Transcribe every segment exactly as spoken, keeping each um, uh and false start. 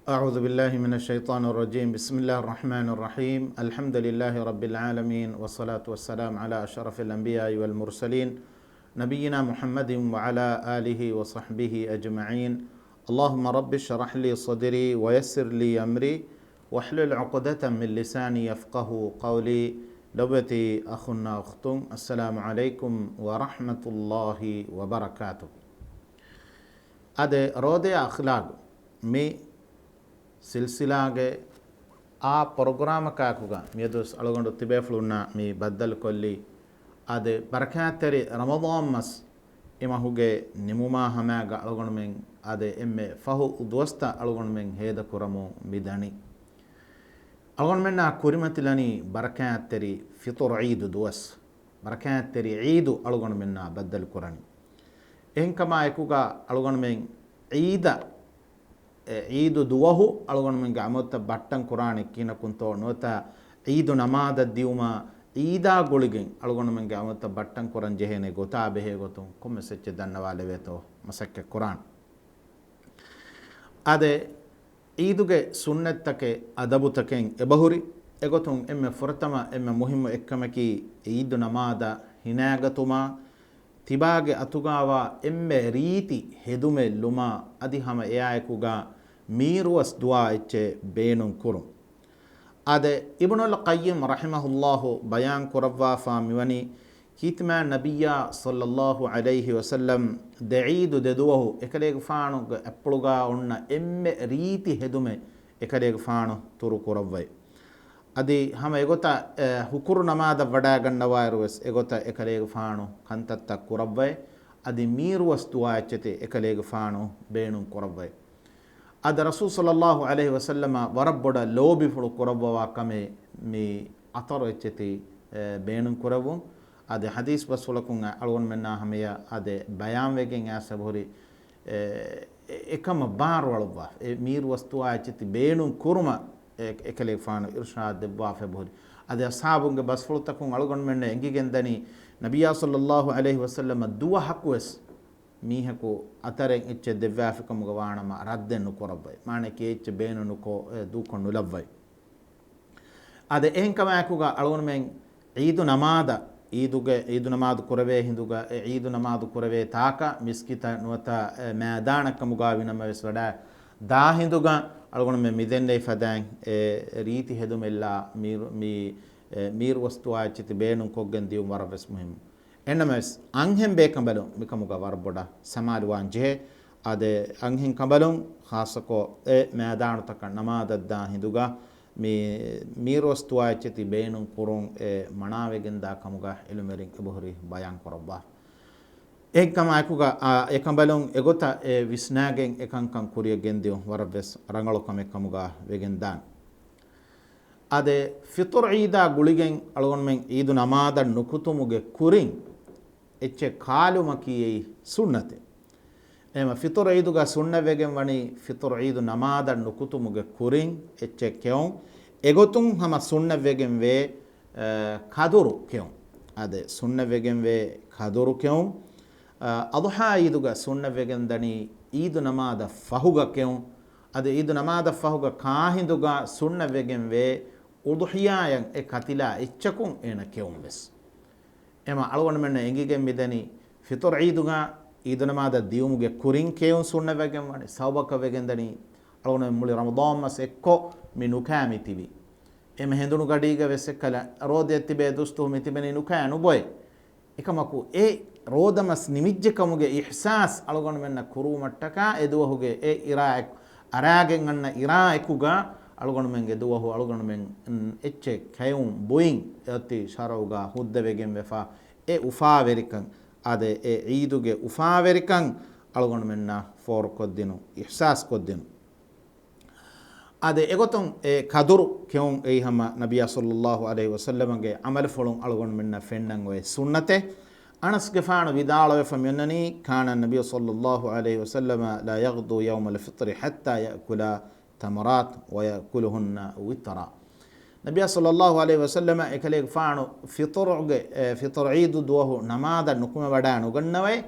أعوذ بالله من الشيطان الرجيم. بسم الله الرحمن الرحيم. الحمد لله رب العالمين، والصلاة والسلام على أشرف الأنبياء والمرسلين، نبينا محمد وعلى آله وصحبه أجمعين. اللهم رب اشرح لي صدري ويسر لي أمري واحلل عقدة من لساني يفقهوا قولي. ލޮބުވެތި އަޚުންނާ އުޚްތުން، އައްސަލާމު ޢަލައިކުމް ވަރަޙްމަތުﷲި ވަބަރަކާތުހު. އާދެ، ރޯދަޔާ އަޚްލާގު މި ސިލްސިލާގެ އާ ޕްރޮގްރާމަކާއެކުގަ މިއަދުވެސް އަޅުގަނޑު ތިބޭފުޅުންނާ މި ބައްދަލުކޮށްލީ، އާދެ، ބަރަކާތްތެރި ރަމަޟާން މަސް އެ މަހުގެ ނިމުމާ ހަމައިގަ އަޅުގަނޑުމެން އާދެ، އެންމެ ފަހު ދުވަސްތައް އަޅުގަނޑުމެން ހޭދަކުރަމުން މިދަނީ. އަޅުގަނޑުމެންނާ ކުރިމަތިލަނީ ބަރަކާތްތެރި ފިޠުރު ޢީދު ދުވަސް، ބަރަކާތްތެރި ޢީދު އަޅުގަނޑުމެންނާ ބައްދަލުކުރަނީ. އެހެންކަމާއެކުގަ އަޅުގަނޑުމެން ޢީދަށް އެ ޢީދު ދުވަހު އަޅުގަނޑުމެންގެ ޢަމަލުތައް ބައްޓަން ކުރާނެ ކިހިނަކުންތޯ ނުވަތަ ޢީދު ނަމާދަށް ދިއުމާ ޢީދާ ގުޅިގެން އަޅުގަނޑުމެންގެ ޢަމަލުތައް ބައްޓަން ކުރަން ޖެހޭނެ ގޮތާ ބެހޭ ގޮތުން ކޮންމެސް އެއްޗެއް ދަންނަވާލެވޭތޯ މަސައްކަތް ކުރާނެ. އާދެ، ޢީދުގެ ސުންނަތްތަކެއް އަދަބުތަކެއް އެބަހުރި. އެގޮތުން އެންމެ ފުރަތަމަ އެންމެ މުހިއްމު އެއްކަމަކީ ޢީދު ނަމާދަށް ހިނާގަތުމާ، ތިބާގެ އަތުގާވާ އެންމެ ރީތި ހެދުމެއް ލުމާ، އަދި ހަމަ އެއާއެކުގަ މީރުވަސް ދުޢާ އެއްޗެއް ބޭނުން ކުރުން. އާދެ، އިބްނުލް ޤައްޔިމް ރަޙިމަހުﷲ ބަޔާން ކުރައްވާފާ މިވަނީ، ކީރިތި މާތް ނަބިއްޔާ ޞައްލައްލާހު ޢަލައިހި ވަސައްލަމް ދެ ޢީދު ދެ ދުވަހު އެކަލޭގެފާނުގެ އަތްޕުޅުގާ އޮންނަ އެންމެ ރީތި ހެދުމެއް އެކަލޭގެފާނު ތުރު ކުރައްވައި. އަދި ހަމަ އެގޮތަށް، އެ، ހުކުރު ނަމާދަށް ވަޑައިގަންނަވާއިރު ވެސް އެގޮތަށް އެކަލޭގެފާނު ކަންތައްތައް ކުރައްވައި. އަދި މީރުވަސް ދުޢާ އެއްޗެތި އެކަލޭގެފާނު ބޭނުން ކުރައްވައި. އަދި ރަސޫލު ޞައްލައްލާހު ޢަލައިހި ވަސައްލަމަށް ވަރަށް ބޮޑަށް ލޯބިފުޅު ކުރައްވަވާ ކަމެއް މި ޢަޠަރު އެއްޗެތި، އެ، ބޭނުން ކުރެއްވުން. އަދި ޙަދީޘް ބަސްފުޅަކުން އަޅުގަނޑުމެންނާ ހަމަޔަށް އާދެ، ބަޔާންވެގެން އައިސް އެބަހުރި، އެ، އެ، އެކަމަށް ބާރުއަޅުއްވާ، އެ މީރުވަސް ދުޢާ އެއްޗެތި ބޭނުން ކުރުމަށް އެ، އެކަލޭގެފާނު އިރުޝާދު ދެއްވާފަ އެބަހުރި. އަދި އަޞްޙާބުންގެ ބަސްފުޅުތަކުން އަޅުގަނޑުމެންނަށް އެނގިގެންދަނީ، ނަބިއްޔާ ޞައްލައްލާހު ޢަލައިހި ވަސައްލަމަށް ދުވަހަކުވެސް މީހަކު އަތަރެއް އެއްޗެއް ދެއްވާފިކަމުގަ ވާނަމަ ރައްދެއް ނުކުރައްވައި. މާނައަކީ އެއްޗެއް ބޭނުން ނުކޮށް، އެ، ދޫކޮށް ނުލައްވައި. އާދެ، އެހެންކަމާއެކުގަ އަޅުގަނޑުމެން ޢީދު ނަމާދަށް، ޢީދުގެ، ޢީދު ނަމާދު ކުރެވޭ ހިނދުގަ، އެ ޢީދު ނަމާދު ކުރެވޭ ތާކަށް މިސްކިތަށް ނުވަތަ، އެ، މައިދާނަށް ކަމުގަ ވިނަމަވެސް ވަޑައި ދާ ހިނދުގަ އަޅުގަނޑުމެން މިދެންނެވި ފަދައިން، އެ، ރީތި ހެދުމެއްލާ މީރު-، މި، އެ، މީރުވަސް ދުޢާ އެއްޗެތި ބޭނުން ކޮށްގެން ދިޔުން ވަރަށް ވެސް މުހިއްމު. އެންނަމަވެސް، އަންހެން ބޭކަނބަލުން މިކަމުގަ ވަރަށް ބޮޑަށް ސަމާލުވާން ޖެހޭ. އާދެ، އަންހެން ކަނބަލުން ޚާއްޞަކޮށް އެ މައިދާނުތަކަށް ނަމާދަށްދާ ހިނދުގަ މި މީރުވަސް ދުޢާ އެއްޗެތި ބޭނުން ކުރުން އެ މަނާވެގެންދާ ކަމުގަ ޢިލްމުވެރިން އެބަހުރި ބަޔާން ކުރައްވާ. އެކަމާއެކުގަ، އާ، އެކަނބަލުން އެގޮތަށް އެ ވިސްނާގެން އެކަންކަން ކުރިޔަށް ގެންދިޔުން ވަރަށް ވެސް ރަނގަޅު ކަމެއް ކަމުގަ ވެގެންދާނެ. އާދެ، ފިޠުރު ޢީދާ ގުޅިގެން އަޅުގަނޑުމެން ޢީދު ނަމާދަށް ނުކުތުމުގެ ކުރިން އެއްޗެއް ކާލުމަކީ އެއީ ސުންނަތެއް. އެހެން ފިޠުރު ޢީދުގަ ސުންނަތްވެގެން ވަނީ ފިޠުރު ޢީދު ނަމާދަށް ނުކުތުމުގެ ކުރިން އެއްޗެއް ކެއުން. އެގޮތުން ހަމަ ސުންނަތްވެގެން ވޭ، އަ، ކަދުރު ކެއުން. އާދެ، ސުންނަތްވެގެން ވޭ ކަދުރު ކެއުން. އަ، އަޟްޙާ ޢީދުގަ ސުންނަތްވެގެން ދަނީ ޢީދު ނަމާދަށް ފަހުގަ ކެއުން. އަދި ޢީދު ނަމާދަށް ފަހުގަ ކާހިނދުގަ ސުންނަތްވެގެން ވޭ އުޟުޙިޔާއަށް އެ ކަތިލާ އެއްޗަކުން އޭނަ ކެއުން ވެސް. އެމަ އަޅުގަނޑުމެންނަށް އެނގިގެން މިދަނީ، ފިޠުރު ޢީދުގަ ޢީދު ނަމާދަށް ދިޔުމުގެ ކުރިން ކެއުން ސުންނަތްވެގެން ވަނީ، ސަބަބަކަށް ވެގެން ދަނީ، އަޅުގަނޑުމެން މުޅި ރަމަޟާން މަސް އެއްކޮށް މި ނުކާ މި ތިބީ. އެމަ ހެނދުނު ގަޑީގަ ވެސް އެއްކަލަ ރޯދައަށް ތިބޭ ދުސްތު މި ތިބެނީ ނުކާ ނުބޮއެ. އެކަމަކު އެ ރޯދަމަސް ނިމިއްޖެ ކަމުގެ އިޙްސާސް އަޅުގަނޑުމެންނަށް ކުރުވުމަށްޓަކާ އެ ދުވަހުގެ އެ އިރާ އެކު އަރާގެން އަންނަ އިރާ އެކުގަ އަޅުގަނޑުމެންގެ ދުވަހު އަޅުގަނޑުމެން އެއްޗެއް ކެއުން ބުއިން އެއޮތީ ޝަރުޢުގަ ހުއްދަވެގެން ވެފަ އެ އުފާވެރިކަން، އާދެ، އެ ޢީދުގެ އުފާވެރިކަން އަޅުގަނޑުމެންނަށް ފޯރުކޮށްދިނުން، އިޙްސާސްކޮށްދިނުން. އާދެ، އެގޮތުން އެ ކަދުރު ކެއުން އެއީ ހަމަ ނަބިއްޔާ ޞައްލައްލާހު ޢަލައިހި ވަސައްލަމަގެ ޢަމަލުފުޅުން އަޅުގަނޑުމެންނަށް ފެންނަން އޮތް ސުންނަތެއް. އަނަސްގެފާނު ވިދާޅުވެފަ މިއޮންނަނީ، كان النبي صلى الله عليه وسلم لا يغدو يوم الفطر حتى يأكل تمرات ويأكلهن وترا. ނަބިއްޔާ ޞައްލައްލާހު ޢަލައިހި ވަސައްލަމަ އެކަލޭގެފާނު ފިޠުރުގެ، އެ، ފިޠުރު ޢީދު ދުވަހު ނަމާދަށް ނުކުމެވަޑައި ނުގަންނަވައި،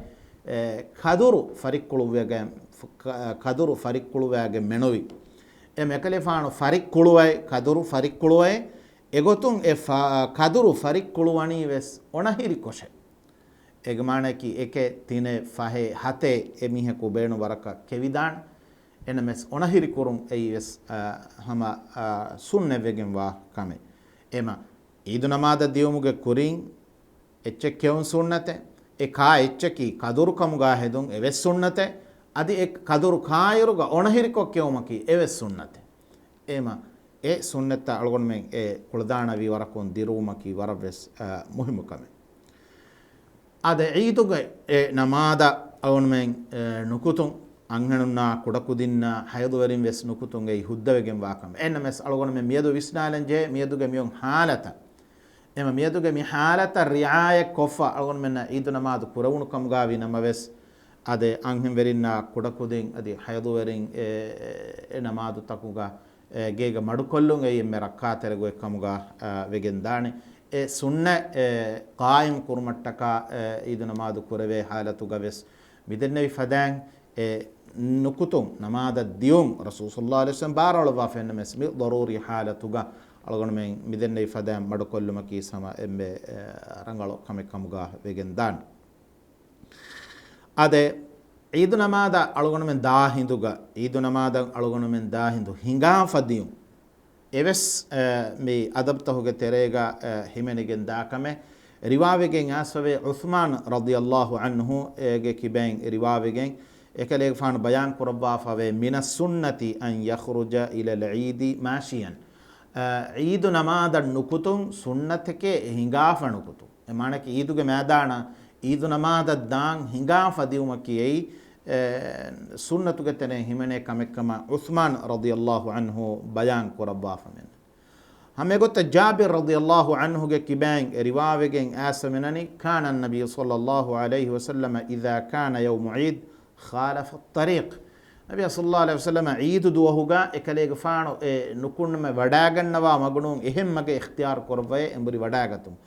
އެ، ކަދުރު ފަރިއްކުޅުވެގެން، ކަ-، ކަދުރު ފަރިއްކުޅުވާގެން މެނުވި. އެ އެކަލޭގެފާނު ފަރިއްކުޅުވައި، ކަދުރު ފަރިއްކުޅުވައި، އެގޮތުން އެ ފަ-، ކަދުރު ފަރިއްކުޅުވަނީ ވެސް އޮނަހިރިކޮށެއް. އޭގެ މާނައަކީ އެކެއް، ތިނެއް، ފަހެއް، ހަތެއް އެ މީހަކު ބޭނުން ވަރަކަށް ކެވިދާނެ. އެނަމެސް އޮނަހިރި ކުރުން އެއީ ވެސް، އަ، ހަމަ، އަ، ސުންނަތްވެގެންވާ ކަމެއް. އެމަ އީދު ނަމާދަށް ދިޔުމުގެ ކުރިން އެއްޗެއް ކެއުން ސުންނަތެއް. އެ ކާ އެއްޗަކީ ކަދުރު ކަމުގާ ހެދުން އެވެސް ސުންނަތެއް. އަދި އެ ކަދުރު ކާއިރުގަ އޮނަހިރިކޮށް ކެއުމަކީ އެވެސް ސުންނަތެއް. އެމަ އެ ސުންނަތްތައް އަޅުގަނޑުމެން އެ ކުޅަދާނަވީ ވަރަކުން ދިރުވުމަކީ ވަރަށް ވެސް، އަ، މުހިއްމު ކަމެއް. އާދެ، އީދުގެ އެ ނަމާދަށް އަޅުގަނޑުމެން، އެ، ނުކުތުން، އަންހެނުންނާ ކުޑަކުދިންނާ ހައިޟުވެރިން ވެސް ނުކުތުން އެއީ ހުއްދަވެގެން ވާ ކަމެއް. އެންނަމެސް އަޅުގަނޑުމެން މިއަދު ވިސްނާލަން ޖެހޭ މިއަދުގެ މިއޮން ހާލަތަށް. އެމަ މިއަދުގެ މި ހާލަތަށް ރިޢާޔަތް ކޮށްފަ އަޅުގަނޑުމެންނަށް އީދު ނަމާދު ކުރެވުނު ކަމުގާ ވި ނަމަވެސް، އާދެ، އަންހެންވެރިންނާ ކުޑަކުދިން އަދި ހައިޟުވެރިން އެ، އެ، އެ ނަމާދުތަކުގަ އެ، ގޭގަ މަޑުކޮށްލުން އެއީ އެންމެ ރައްކާތެރި ގޮތް ކަމުގަ، އެ، ވެގެން ދާނެ. އެ ސުންނަތް، އެ، ޤާއިމް ކުރުމަށްޓަކާ، އެ، އީދު ނަމާދު ކުރެވޭ ހާލަތުގަ ވެސް މިދެންނެވި ފަދައިން، އެ، ނުކުތުން ނަމާދަށް ދިޔުން ރަސޫލު ޞައްލަﷲ ޢަލައިހި ވަސައްލަމަ ބާރައުޅައްވާފަ. އެންނަމެސް މި ޟަރޫރީ ހާލަތުގަ އަޅުގަނޑުމެން މިދެންނެވި ފަދައިން މަޑުކޮށްލުމަކީ ހަމަ އެންމެ، އެ، ރަނގަޅު ކަމެއް ކަމުގަ ވެގެން ދާނެ. އާދެ، އީދު ނަމާދަށް އަޅުގަނޑުމެން ދާ ހިނދުގަ، އީދު ނަމާދަށް އަޅުގަނޑުމެން ދާ ހިނދު ހިނގާފަ ދިޔުން. އެވެސް، އެ، މި އަދަބުތަކުގެ ތެރޭގަ، އެ، ހިމެނިގެން ދާ ކަމެއް. ރިވާވެގެން އައިސްފަވޭ ޢުޘްމާން ރަޟިޔަﷲ ޢަންހު އޭގެ ކިބައިން ރިވާވެގެން އެކަލޭގެފާނު ބަޔާން ކުރައްވާފަވޭ، "މިނައްސުންނަތި އަން ޔަޚްރުޖަ އިލަލް ޢީދި މާޝިޔަން." އެ، އީދު ނަމާދަށް ނުކުތުން ސުންނަތެކޭ ހިނގާފަ ނުކުތުން. އެ މާނައަކީ އީދުގެ މައިދާނަށް އީދު ނަމާދަށް ދާން ހިނގާފަ ދިއުމަކީ އެއީ، އެ، ސުންނަތުގެ ތެރެއިން ހިމެނޭ ކަމެއްކަމަށް ޢުޘްމާން ރަޟިޔަﷲ ޢަންހު ބަޔާން ކުރައްވާފަ މިން. ހަމަ އެގޮތަށް ޖާބިރު ރަޟިޔަﷲ ޢަންހުގެ ކިބައިން އެ ރިވާވެގެން އައިސްފަ މިނަނީ، "كان النبي صلى الله عليه وسلم إذا كان يوم عيد خالف الطريق." ނަބީ ޞައްލަﷲ ޢަލައިހި ވަސައްލަމަ ޢީދު ދުވަހުގަ އެކަލޭގެފާނު އެ ނުކުމެ ވަޑައިގަންނަވާ މަގުނޫން އެހެން މަގެއް އިޚްތިޔާރު ކުރައްވައޭ އެނބުރި ވަޑައިގަތުން.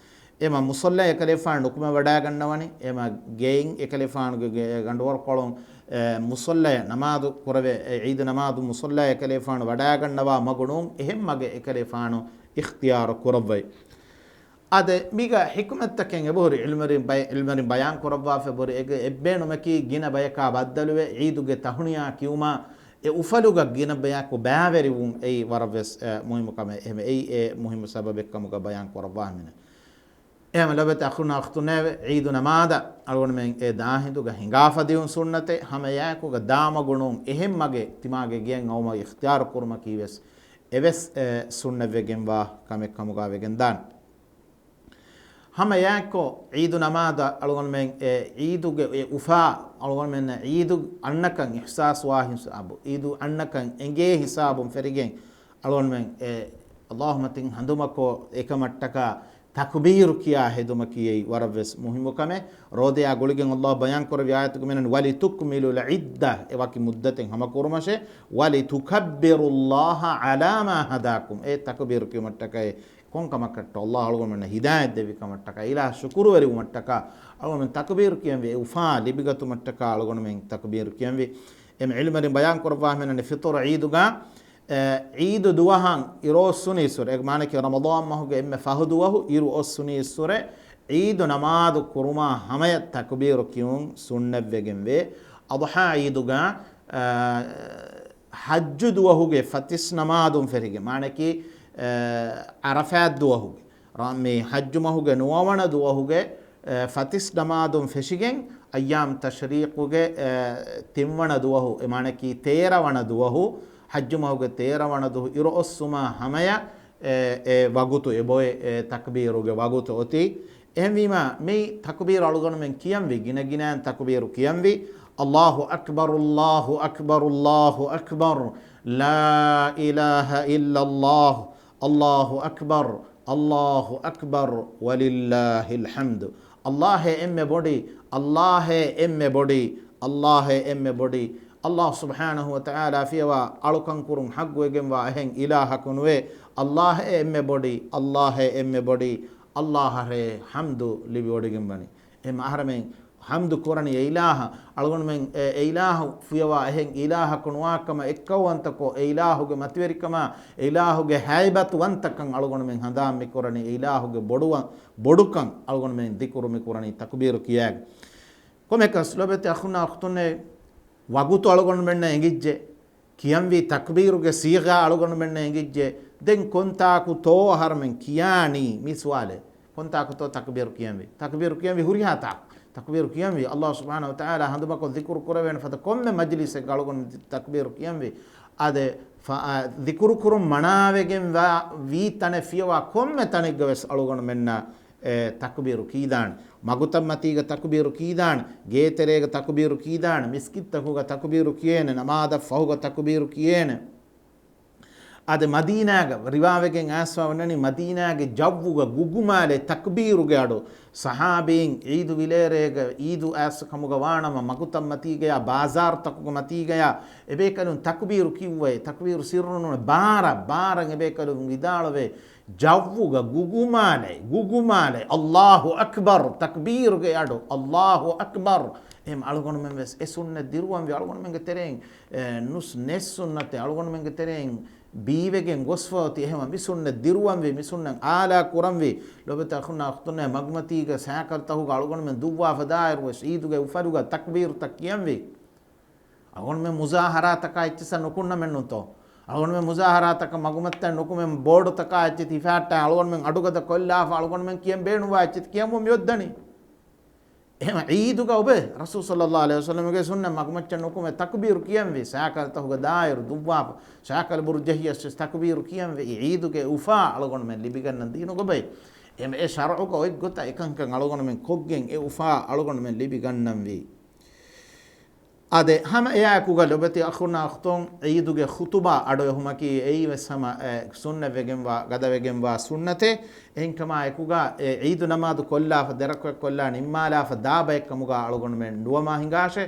އެމަ މުޞައްލައަށް އެކަލޭފާނު ނުކުމެ ވަޑައިގަންނަވަނީ، އެމަ ގެއިން އެކަލޭފާނުގެ ގެ-، ގަނޑުވަރުކޮޅުން، އެ، މުޞައްލައަށް ނަމާދު ކުރެވޭ، އެ، ޢީދު ނަމާދު މުޞައްލައަށް އެކަލޭފާނު ވަޑައިގަންނަވާ މަގުނޫން އެހެން މަގެއް އެކަލޭފާނު އިޚްތިޔާރު ކުރައްވައި. އާދެ، މީގަ ޙިކުމަތްތަކެއް އެބަހުރި ޢިލްމުވެރިން ބަޔ-، ޢިލްމުވެރިން ބަޔާން ކުރައްވާފަ އެބަހުރި އޭގެ އެއްބޭނުމަކީ ގިނަ ބަޔަކާ ބައްދަލުވެ ޢީދުގެ ތަހުނިޔާ ކިޔުމާ އެ އުފަލުގަ ގިނަ ބަޔަކު ބައިވެރިވުން އެއީ ވަރަށް ވެސް، އެ، މުހިއްމު ކަމެއް. އެހެން އެއީ އެ މުހިއްމު ސަބަބެއް ކަމުގަ ބަޔާން ކުރައްވާ މިނެ. އެހެން ލޮބުވެތި އަޚުންނާ އުޚްތުންނޭވެ! ޢީދު ނަމާދަށް އަޅުގަނޑުމެން އެ ދާ ހިނދުގަ ހިނގާފަ ދިޔުން ސުންނަތެއް. ހަމައެއާއެކުގަ ދާ މަގުނޫން އެހެން މަގެއް ތިމާގެ ގެއަށް އައުމަށް އިޚްތިޔާރު ކުރުމަކީ ވެސް އެވެސް، އެ، ސުންނަތްވެގެންވާ ކަމެއް ކަމުގަ ވެގެން ދާނެ. ހަމައެއާއެކު ޢީދު ނަމާދަށް އަޅުގަނޑުމެން އެ ޢީދުގެ އެ އުފާ އަޅުގަނޑުމެންނަށް ޢީދު އަންނަކަން އިޙްސާސްވާ ހިސާބު، ޢީދު އަންނަކަން އެނގޭ ހިސާބުން ފެށިގެން އަޅުގަނޑުމެން އެ ﷲ މަތިން ހަނދުމަކޮށް އެކަމަށްޓަކާ ތަކުބީރު ކިޔާ ހެދުމަކީ އެއީ ވަރަށް ވެސް މުހިއްމު ކަމެއް. ރޯދަޔާ ގުޅިގެން ﷲ ބަޔާން ކުރެއްވި އާޔަތުގެ މިނަން، "ولتكملوا العدة" އެ ވަކި މުއްދަތެއް ހަމަ ކުރުމަށެ، "ولتكبروا الله على ما هداكم" އެ ތަކުބީރު ކިޔުމަށްޓަކައި ކޮންކަމަކަށްޓަ ﷲ އަޅުގަނޑުމެންނަށް ހިދާޔަތް ދެއްވި ކަމަށްޓަކާ، އިލާހަށް ޝުކުރުވެރިވުމަށްޓަކާ، އަޅުގަނޑުމެން ތަކުބީރު ކިޔަންވީ، އެ އުފާ ލިބިގަތުމަށްޓަކާ އަޅުގަނޑުމެން ތަކުބީރު ކިޔަންވީ. އެމަ ޢިލްމުވެރިން ބަޔާން ކުރައްވާ ހިމެނަނީ ފިޠުރު ޢީދުގަ، އެ، ޢީދު ދުވަހަށް އިރު އޮއްސުނީއްސުރެ، އޭގެ މާނައަކީ ރަމަޟާން މަހުގެ އެންމެ ފަހު ދުވަހު އިރު އޮއްސުނީއްސުރެ، ޢީދު ނަމާދު ކުރުމާ ހަމަޔަށް ތަކުބީރު ކިޔުން ސުންނަތްވެގެންވޭ. އަޟްޙާ ޢީދުގަ، އަ، ޙައްޖު ދުވަހުގެ ފަތިސް ނަމާދުން ފެށިގެން، މާނައަކީ، އަ، ޢަރަފާތް ދުވަހުގެ، ރ-، މި ޙައްޖު މަހުގެ ނުވަވަނަ ދުވަހުގެ، އަ، ފަތިސް ނަމާދުން ފެށިގެން، އައްޔާމް ތަޝްރީޤުގެ، އަ، ތިންވަނަ ދުވަހު، އެ މާނައަކީ ތޭރަވަނަ ދުވަހު، ޙައްޖު މަހުގެ ތޭރަވަނަ ދުވަހު އިރު އޮއްސުމާ ހަމަޔަށް، އެ، އެ ވަގުތު އެބޮއެ، އެ ތަކްބީރުގެ ވަގުތު އޮތީ. އެހެންވީމާ، މި ތަކުބީރު އަޅުގަނޑުމެން ކިޔަންވީ، ގިނަ ގިނައިން ތަކުބީރު ކިޔަންވީ، "الله أكبر، الله أكبر، الله أكبر، لا إله إلا الله، الله أكبر، الله أكبر، ولله الحمد." ﷲ އެންމެ ބޮޑި، ﷲ އެންމެ ބޮޑި، ﷲ އެންމެ ބޮޑި. ﷲ ސުބްޙާނަހޫ ވަތަޢާލާ ފިޔަވާ އަޅުކަން ކުރުން ޙައްޤުވެގެންވާ އެހެން އިލާހަކު ނުވޭ. ﷲ އެންމެ ބޮޑި، ﷲ އެންމެ ބޮޑި. ﷲ އަށް ޙަމްދު ލިބިވޮޑިގެންވަނީ. އެ މަހަރަމެން ޙަމްދު ކުރަނީ އެ އިލާހަށް. އަޅުގަނޑުމެން އެ، އެ އިލާހު ފިޔަވާ އެހެން އިލާހަކު ނުވާކަމަށް، އެއްކައުވަންތަކޮށް، އެ އިލާހުގެ މަތިވެރިކަމާ، އެ އިލާހުގެ ހައިބަތުވަންތަކަން އަޅުގަނޑުމެން ހަނދާން މި ކުރަނީ، އެ އިލާހުގެ ބޮޑުވަން، ބޮޑުކަން އަޅުގަނޑުމެން ދިކުރު މި ކުރަނީ ތަކުބީރު ކިޔާގެން. ކޮންމެއަކަސް ލޮބެތި އަޚުންނާ އުޚްތުންނޭ، ވަގުތު އަޅުގަނޑުމެންނަށް އެނގިއްޖެ. ކިޔަންވީ ތަކްބީރުގެ ސީޣާ އަޅުގަނޑުމެންނަށް އެނގިއްޖެ. ދެން ކޮންތާކުތޯ އަހަރުމެން ކިޔާނީ؟ މި ސުވާލެއް. ކޮންތާކުތޯ ތަކްބީރު ކިޔަންވީ؟ ތަކްބީރު ކިޔަންވީ ހުރިހާ ތާކު. ތަކްބީރު ކިޔަންވީ ﷲ ސުބްޙާނަހޫ ވަތަޢާލާ ހަނދުމަކޮށް ޛިކުރު ކުރެވޭނެ ފަދަ ކޮންމެ މަޖިލިސެއްގަ އަޅުގަނޑު ތަކްބީރު ކިޔަންވީ. އާދެ، ފަ-، އާ، ޛިކުރު ކުރުން މަނާވެގެން ވާ، ވީ ތަނެއް ފިޔަވާ ކޮންމެ ތަނެއްގަ ވެސް އަޅުގަނޑުމެންނަށް އެ، ތަކުބީރު ކީދާނެ. މަގުތައްމަތީގަ ތަކުބީރު ކީދާނެ. ގޭތެރޭގަ ތަކުބީރު ކީދާނެ. މިސްކިތްތަކުގަ ތަކުބީރު ކިޔޭނެ. ނަމާދަށް ފަހުގަ ތަކުބީރު ކިޔޭނެ. އަދި މަދީނާގަ ރިވާވެގެން އައިސްފަ ވަނަނީ، މަދީނާގެ ޖައްވުގަ ގުގުމާލޭ ތަކުބީރުގެ އަޑު. ޞަޙާބީން ޢީދު ވިލޭރޭގަ ޢީދު އައިސް ކަމުގަ ވާނަމަ، މަގުތައްމަތީގަޔާ ބާޒާރުތަކުގެ މަތީގަޔާ އެބޭކަލުން ތަކުބީރު ކިއްވައޭ. ތަކުބީރު ސިއްރުން ނޫނޭ، ބާރަށް، ބާރަށް އެބޭކަލުން ވިދާޅުވޭ. ޖައްވުގަ ގުގުމާލޭ، ގުގުމާލޭ، ﷲ އަކްބަރު، ތަކްބީރުގެ އަޑު، ﷲ އަކްބަރު. އެހެން އަޅުގަނޑުމެން ވެސް އެ ސުންނަތް ދިރުވަންވީ. އަޅުގަނޑުމެންގެ ތެރެއިން، އެ، ނުސް ނެއް ސުންނަތެއް އަޅުގަނޑުމެންގެ ތެރެއިން ބީވެގެން ގޮސްފަ އޮތީ. އެހެންވެ މި ސުންނަތް ދިރުވަންވީ، މި ސުންނަތް އާލާ ކުރަންވީ. ލޮބެތި އަޚުންނާ އުޚްތުންނޭ، މަގުމަތީގަ ސައިކަލްތަކުގަ އަޅުގަނޑުމެން ދުއްވާފަ ދާއިރު ވެސް ޢީދުގެ އުފަލުގަ ތަކްބީރުތައް ކިޔަންވީ. އަޅުގަނޑުމެން މުޒާހަރާތަކާ އެއްޗިއްސަށް ނުކުންނަމެއްނުތޯ؟ އަޅުގަނޑުމެން މުޒާހަރާތަކަށް މަގުމައްޗަށް ނުކުމެ ބޯޑުތަކާ އެއްޗެއް ހިފާއްޓާ އަޅުގަނޑުމެން އަޑުގަދަ ކޮށްލާފަ އަޅުގަނޑުމެން ކިޔަން ބޭނުންވާ އެއްޗެއް ކިޔަންވަމުން މިއޮއްދަނީ. އެހެން ޢީދުގަ އޮބެ ރަސޫލު ޞައްލައްލާހު ޢަލައިހި ވަސައްލަމްގެ ސުންނަތް މަގުމައްޗަށް ނުކުމެ ތަކުބީރު ކިޔަންވީ، ސައިކަލްތަކުގަ ދާއިރު ދުއްވާފަ، ސައިކަލް ބުރުޖެހިޔަސް ވެސް ތަކުބީރު ކިޔަންވެ، އެ ޢީދުގެ އުފާ އަޅުގަނޑުމެން ލިބިގަންނަން ދީނުގަ އޮބެ. އެހެން އެ ޝަރުޢުގަ އޮތް ގޮތަށް އެކަންކަން އަޅުގަނޑުމެން ކޮށްގެން އެ އުފާ އަޅުގަނޑުމެން ލިބިގަންނަންވީ. އާދެ، ހަމަ އެއާއެކުގަ ލޮބެތި އަޚުންނާ އުޚްތުން، ޢީދުގެ ޚުޠުބާ އަޑުއެހުމަކީ އެއީ ވެސް ހަމަ، އެ، ސުންނަތްވެގެންވާ، ގަދަވެގެންވާ ސުންނަތެއް. އެހެންކަމާއެކުގަ އެ ޢީދު ނަމާދު ކޮށްލާފަ، ދެރަކުޢަތް ކޮށްލާ ނިންމާލާފަ ދާ ބައެއް ކަމުގަ އަޅުގަނޑުމެން ނުވަމާ ހިނގާށޭ.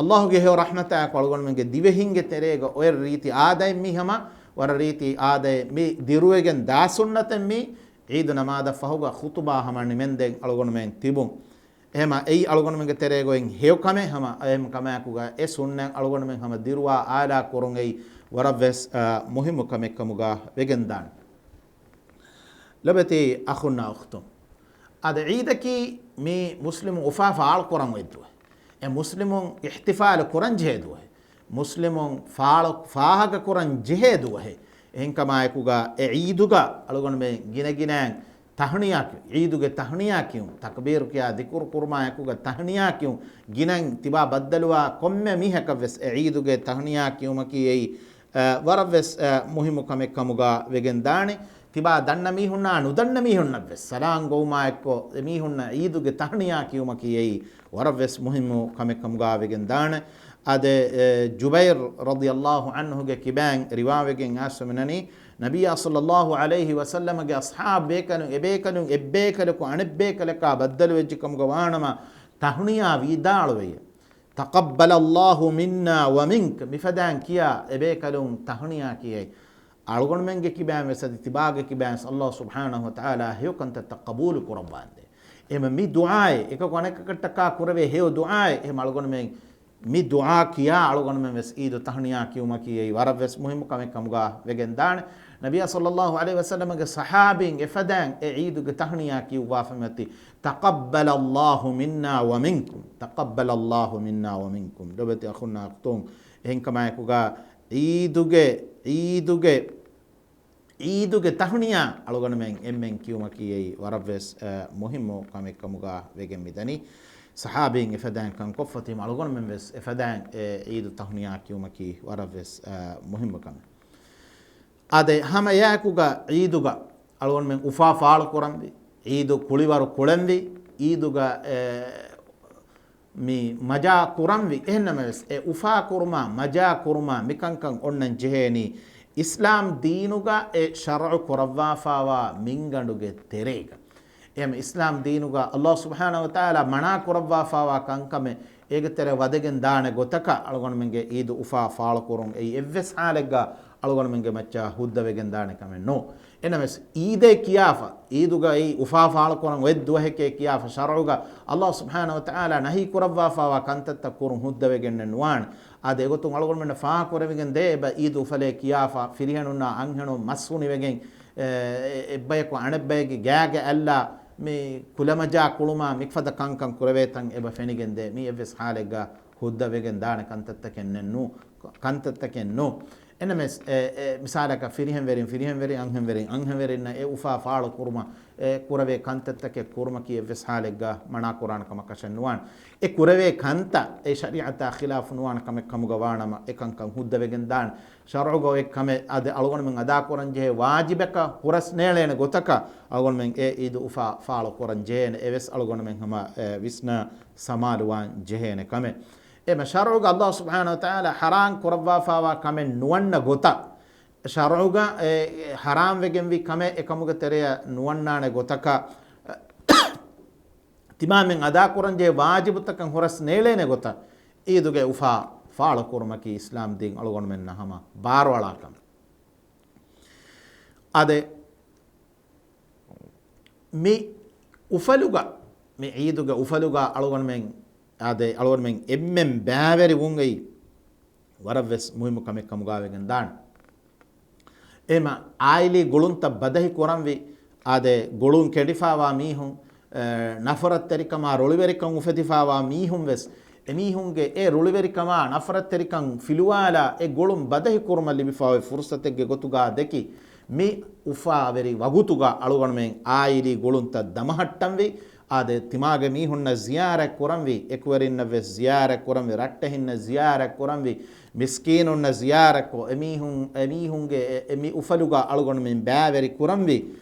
ﷲގެ ހެޔޮ ރަޙްމަތާއެކު އަޅުގަނޑުމެންގެ ދިވެހިންގެ ތެރޭގަ އޮތް ރީތި އާދައެއް މީ ހަމަ، ވަރަށް ރީތި އާދައެއް މި ދިރުވެގެން ދާ ސުންނަތެއް މީ، ޢީދު ނަމާދަށް ފަހުގަ ޚުޠުބާ ހަމަ ނިމެންދެން އަޅުގަނޑުމެން ތިބުން. އެހެމަ އެއީ އަޅުގަނޑުމެންގެ ތެރޭގައި ހެޔޮ ކަމެއް ހަމަ، އެހެން ކަމާއެކުގަ އެ ސުންނަތް އަޅުގަނޑުމެން ހަމަ ދިރުވާ އާލާ ކުރުން އެއީ ވަރަށްވެސް، އާ، މުހިއްމު ކަމެއް ކަމުގަ ވެގެންދާނެ. ލޮބެތި އަޚުންނާ އުޚްތުން. އަދި ޢީދަކީ މީ މުސްލިމު އުފާ ފާޅު ކުރަން އޮތް ދުވަހެއް. އެ މުސްލިމުން އިޙްތިފާލު ކުރަން ޖެހޭ ދުވަހެއް. މުސްލިމުން ފާޅު، ފާހަގަ ކުރަން ޖެހޭ ދުވަހެއް. އެހެންކަމާއެކުގަ އެ ޢީދުގަ އަޅުގަނޑުމެން ގިނަގިނައިން ތަހުނިޔާ ކިޔުން، ޢީދުގެ ތަހުނިޔާ ކިޔުން، ތަކްބީރު ކިޔާ ޛިކުރު ކުރުމާއެކުގަ ތަހުނިޔާ ކިޔުން، ގިނައިން ތިބާ ބައްދަލުވާ ކޮންމެ މީހަކަށްވެސް އެ ޢީދުގެ ތަހުނިޔާ ކިޔުމަކީ އެއީ، އަ، ވަރަށްވެސް، އަ، މުހިއްމު ކަމެއް ކަމުގަ ވެގެން ދާނެ. ތިބާ ދަންނަ މީހުންނާ ނުދަންނަ މީހުންނަށްވެސް ސަލާން ގޮވުމާއެއްކޮށް، އެ މީހުންނަށް ޢީދުގެ ތަހުނިޔާ ކިޔުމަކީ އެއީ ވަރަށްވެސް މުހިއްމު ކަމެއް ކަމުގަ ވެގެން ދާނެ. އާދެ، އެ، ޖުބައިރު ރަޟިޔައްލާހު ޢަންހުގެ ކިބައިން ރިވާވެގެން އައިސްފަ މިނަނީ، ނަބިއްޔާ ޞައްލައްލާހު ޢަލައިހި ވަސައްލަމަގެ އަޞްޙާބު ބޭކަލުން، އެބޭކަލުން އެއްބޭކަލަކު އަނެއްބޭކަލަކާ ބައްދަލުވެއްޖެ ކަމުގަ ވާނަމަ، ތަހުނިޔާ ވިދާޅުވެއެވެ. ތަޤައްބަލައްލާހު މިންނާ ވަމިންކަ، މިފަދައިން ކިޔާ އެބޭކަލުން ތަހުނިޔާ ކިޔައި. އަޅުގަނޑުމެންގެ ކިބައިން ވެސް އަދި ތިބާގެ ކިބައިން ވެސް ﷲ ސުބްޙާނަހު ވަތަޢާލާ ހެޔޮ ކަންތައްތައް ޤަބޫލު ކުރައްވާނދޭ. އެހެމަ މި ދުޢާއެއް އެކަކު އަނެކަކަށްޓަކާ ކުރެވޭ ހެޔޮ ދުޢާއެއް. އެހެމަ އަޅުގަނޑުމެން މި ދުޢާ ކިޔާ އަޅުގަނޑުމެން ވެސް ޢީދު ތަހުނިޔާ ކިޔުމަކީ އެއީ ވަރަށް ވެސް މުހިއްމު ކަމެއް ކަމުގަ ވެގެން ދާނެ. ނަބިއްޔާ ޞައްލައްލާހު ޢަލައިހި ވަސައްލަމަގެ ޞަޙާބީން އެފަދައިން އެ ޢީދުގެ ތަހުނިޔާ ކިޔުއްވާފަ މިއޮތީ، ތަޤައްބަލައްލާހު މިންނާ ވަމިންކުމް، ތަޤައްބަލައްލާހު މިންނާ ވަމިންކުމް. ލޮބެތި އަޚުންނާ އުޚްތުން، އެހެންކަމާއެކުގަ ޢީދުގެ، ޢީދުގެ ޢީދުގެ ތަހުނިޔާ އަޅުގަނޑުމެން އެންމެން ކިޔުމަކީ އެއީ ވަރަށްވެސް، އަ، މުހިއްމު ކަމެއް ކަމުގަ ވެގެން މިދަނީ. ޞަޙާބީން އެފަދައިން ކަންކޮށްފަތީމަ އަޅުގަނޑުމެން ވެސް އެފަދައިން އެ ޢީދު ތަހުނިޔާ ކިޔުމަކީ ވަރަށްވެސް، އަ، މުހިއްމު ކަމެއް. އާދެ، ހަމަ އެއާއެކުގަ ޢީދުގަ އަޅުގަނޑުމެން އުފާ ފާޅު ކުރަންވީ، ޢީދު ކުޅިވަރު ކުޅެންވީ، ޢީދުގަ، އެ، މި މަޖާ ކުރަންވީ. އެހެންނަމަވެސް، އެ އުފާ ކުރުމާ، މަޖާ ކުރުމާ، މިކަންކަން އޮންނަން ޖެހޭނީ، އިސްލާމް ދީނުގަ އެ ޝަރުޢު ކުރައްވާފާވާ މިންގަނޑުގެ ތެރޭގަ. އެހެން އިސްލާމް ދީނުގަ ﷲ ސުބްޙާނަހު ވަތަޢާލާ މަނާ ކުރައްވާފާވާ ކަންކަމެއް އޭގެ ތެރެ ވަދެގެން ދާނެ ގޮތަކަށް އަޅުގަނޑުމެންގެ އީދު އުފާ ފާޅުކުރުން އެއީ އެއްވެސް ހާލެއްގަ އަޅުގަނޑުމެންގެ މައްޗަށް ހުއްދަވެގެން ދާނެ ކަމެއް ނޫން. އެނަމެސް އީދޭ ކިޔާފަ، އީދުގައި އުފާ ފާޅުކުރަން އޮތް ދުވަހެކޭ ކިޔާފަ، ޝަރުޢުގަ އަލްލާހު ސުބްޙާނަހު ވަތަޢާލާ ނަހީ ކުރައްވާފައިވާ ކަންތައްތައް ކުރުން ހުއްދަވެގެންނެއް ނުވާނެ. އާދެ، އެގޮތުން އަޅުގަނޑުމެންނަށް ފާހަގަކުރެވިގެން ދޭ، އެބަ އީދު އުފަލޭ ކިޔާފަ، ފިރިހެނުންނާ އަންހެނުން މަސް ހުނިވެގެން، އެ، އެ، އެއްބަޔަކު އަނެއްބައެއްގެ ގާގަ އައްލާ، މި ކުލަމަޖާ ކުޅުމާ މިފަދަ ކަންކަން ކުރެވޭތަން އެބަ ފެނިގެން ދޭ. މީ އެއްވެސް ހާލެއްގަ ހުއްދަވެގެން ދާނެ ކަންތައްތަކެއް ނެއް ނޫ-، ކަންތައްތަކެއް ނޫ. އެނަމެސް، އެ، އެ، މިސާލަކަށް ފިރިހެންވެރިން، ފިރިހެންވެރިން، އަންހެންވެރިން، އަންހެންވެރިންނަށް އެ އުފާ ފާޅު ކުރުމަށް، އެ ކުރެވޭ ކަންތައްތަކެއް ކުރުމަކީ އެއްވެސް ހާލެއްގަ މަނާ ކުރާނެ ކަމަކަށެއް ނުވާނެ. އެ ކުރެވޭ ކަންތައް އެ ޝަރީޢަތާ ޚިލާފު ނުވާނެ ކަމެއް ކަމުގަ ވާނަމަ، އެކަންކަން ހުއްދަވެގެން ދާނެ. ޝަރުޢުގަ އޮތް ކަމެއް އާދެ، އަޅުގަނޑުމެން އަދާކުރަން ޖެހޭ ވާޖިބަކަށް ހުރަސް ނޭޅޭނެ ގޮތަކަށް އަޅުގަނޑުމެން އެ އީދު އުފާ ފާޅު ކުރަން ޖެހޭނެ. އެވެސް އަޅުގަނޑުމެން ހަމަ، އެ، ވިސްނާ ސަމާލުވާން ޖެހޭނެ ކަމެއް. އެމަ ޝަރުޢުގަ އަލްލާހު ސުބްޙާނަހު ވަތަޢާލާ ޙަރާން ކުރައްވާފައިވާ ކަމެއް ނުވަންނަ ގޮތަށް، ޝަރުޢުގަ އެ ޙަރާން ވެގެންވި ކަމެއް އެކަމުގެ ތެރެއަށް ނުވަންނާނެ ގޮތަކަށް، ތިމާމެން އަދާކުރަންޖެހޭ ވާޖިބުތަކަށް ހުރަސް ނޭޅޭނެ ގޮތަށް އީދުގެ އުފާ ފާޅުކުރުމަކީ އިސްލާމް ދީން އަޅުގަނޑުމެންނަށް ހަމަ ބާރުއަޅާ ކަމެއް. އާދެ، މި އުފަލުގަ، މި އީދުގެ އުފަލުގަ އަޅުގަނޑުމެން، އާދެ، އަޅުގަނޑުމެން އެންމެން ބައިވެރިވުން އެއީ ވަރަށްވެސް މުހިއްމު ކަމެއް ކަމުގަވެގެން ދާނެ. އެހެމަ އާއިލީ ގުޅުންތައް ބަދަހި ކުރަންވީ، އާދެ، ގުޅުން ކެނޑިފައިވާ މީހުން، އެ، ނަފްރަތްތެރިކަމާ ރުޅިވެރިކަން އުފެދިފައިވާ މީހުން ވެސް، އެމީހުންގެ އެ ރުޅިވެރިކަމާ ނަފްރަތްތެރިކަން ފިލުވާލާ، އެ ގުޅުން ބަދަހި ކުރުމަށް ލިބިފައި އޮތް ފުރުސަތެއްގެ ގޮތުގަ ދެކި، މި އުފާވެރި ވަގުތުގަ އަޅުގަނޑުމެން އާއިލީ ގުޅުންތައް ދަމަހައްޓަންވީ، އާދެ، ތިމާގެ މީހުންނަށް ޒިޔާރަތް ކުރަންވީ، އެކުވެރިންނަށް ވެސް ޒިޔާރަތް ކުރަންވީ، ރައްޓެހިންނަށް ޒިޔާރަތް ކުރަންވީ، މިސްކީނުންނަށް ޒިޔާރަތްކޮށް، އެމީހުން، އެމީހުންގެ އެ، އެ މި އުފަލުގަ އަޅުގަނޑުމެން ބައިވެރި ކުރަންވީ،